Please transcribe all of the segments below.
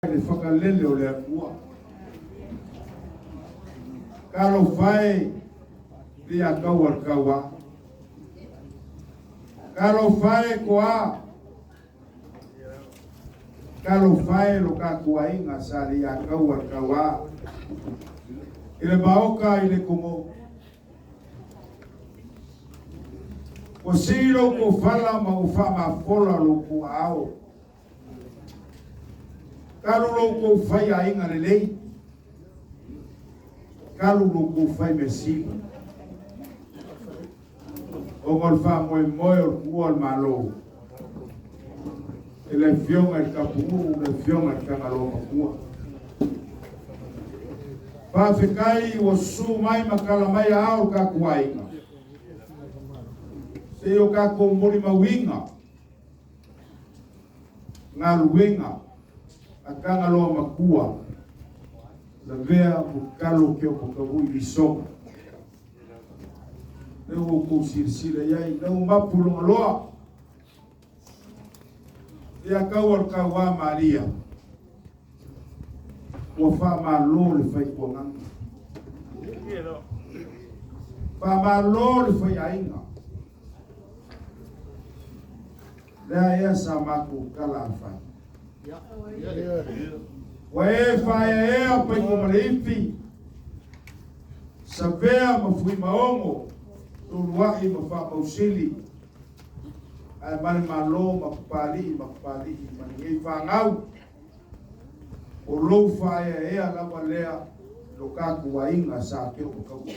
Le whakalele o le Atua. Talofa e le ia kaua le kaua. Talofa e koa. Talofa e lo tatou aiga sa le ia kaua le kaua. I le maoka i le kogo. Ua sii lo outou fala ma ua faamafola lo outou aao. Talu lo outou fai aiga lelei, talu lo outou fai mea sili. Ona o le faamoemoe o le tuua o le Malo i le Afioga i le Tapunuu, le Afioga i le Tagaloa Matua. Faafetai ua susu mai ma tala mai aao le tatou aiga. Se i o tatou molimauina galuega a Tagaloa Matua lavea mo talo ke o Makavui lisoga. Lea ua outou silasila i ai, lau mapu logaloa. Ia kaua le kauā Maria. Ua faamalo le faituagaga. Faamalo le faiaiga. Lea ea sa matou tala alafai. Ua e faaeaea paito ma le ifi, Savea ma Fuimaogo, Tuluai ma Faamausili, ae ma le Malo ma Papalii ma Papalii ma lenei fanau. O lou faaeaea lava lea lo tatou aiga sa te o makaua.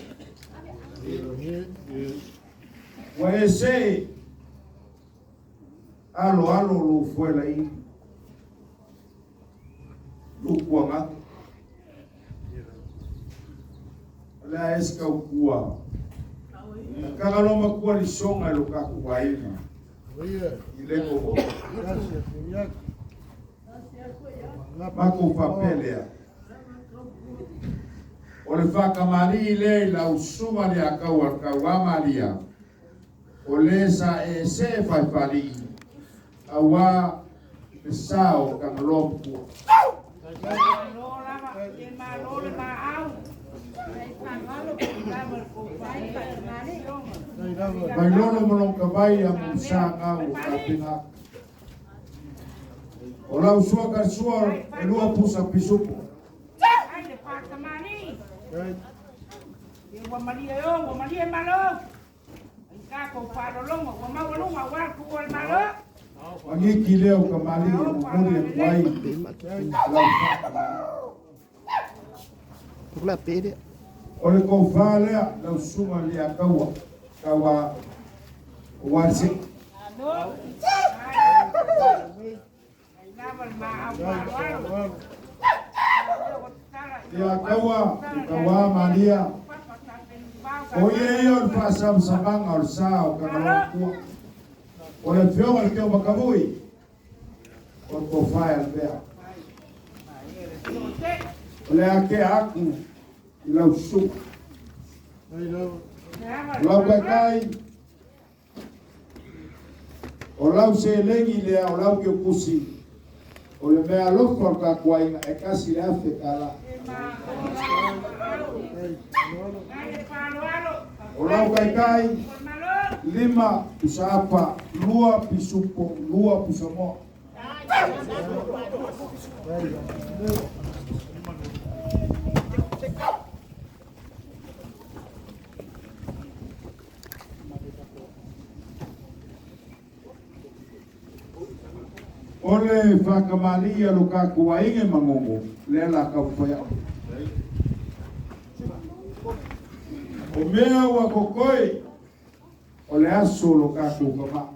Ua e see alo alo lou foelaili lou tuagaga. O le a e se tautua. Tagaloa matua lisoga i lo tatou aiga. I le kogo. Matou faapea lea. O le faakamalii lea i lau susuga le Akau a le Kauā Malia, o le sa e see faifalii, auā le sa o Tagaloa Matua. Vailolo ma lou tavai a Musa gau o Kapena. O lau sua ka sua e lua pusa pisupo. Ua malie o, ua malie malo. Ai tatou faalologo, ua maualuga aua le tuua o le Malo. Magiki lea o kamali e momoli atu ai lau faakamali. O le tofa lea lau susuga le Ataua taua o Walese. Malo. Ai lava le maau faaaloalo. Ia taua, i taua Malia. O ia ia o le faasamasamaga o le sa o Tagaloa Matua. O le afioga i le Teo Makavui, o le tofa e alapea. O le a tea atu i lau susuga. O lau taitai, o lau seleni lea, o lau keukusi, o le mea alofa o le tatou aiga e tasi le afe tala. O lau taitai, lima pusa apa, lua pisupo, lua pusa moa. O le faakamalia lo tatou aiga e Magogo, lea la taumafai atu. O mea ua totoe, o le aso lo tatou tama.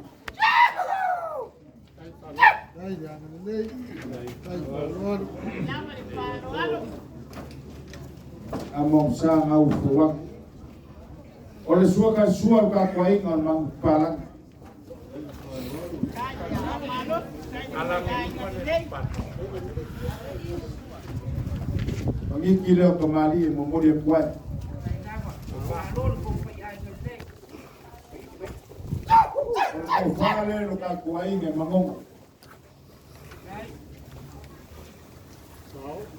A maosa gau fauaku. O le sua ka sua o tatou aiga o le Magupalagi. Magiki lea o kamali e momoli atu ai. O le tofa lea lo tatou aiga e Magogo.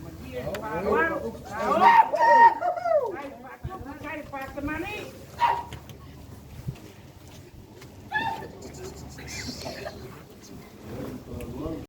Malie le faaaloalo. Sao.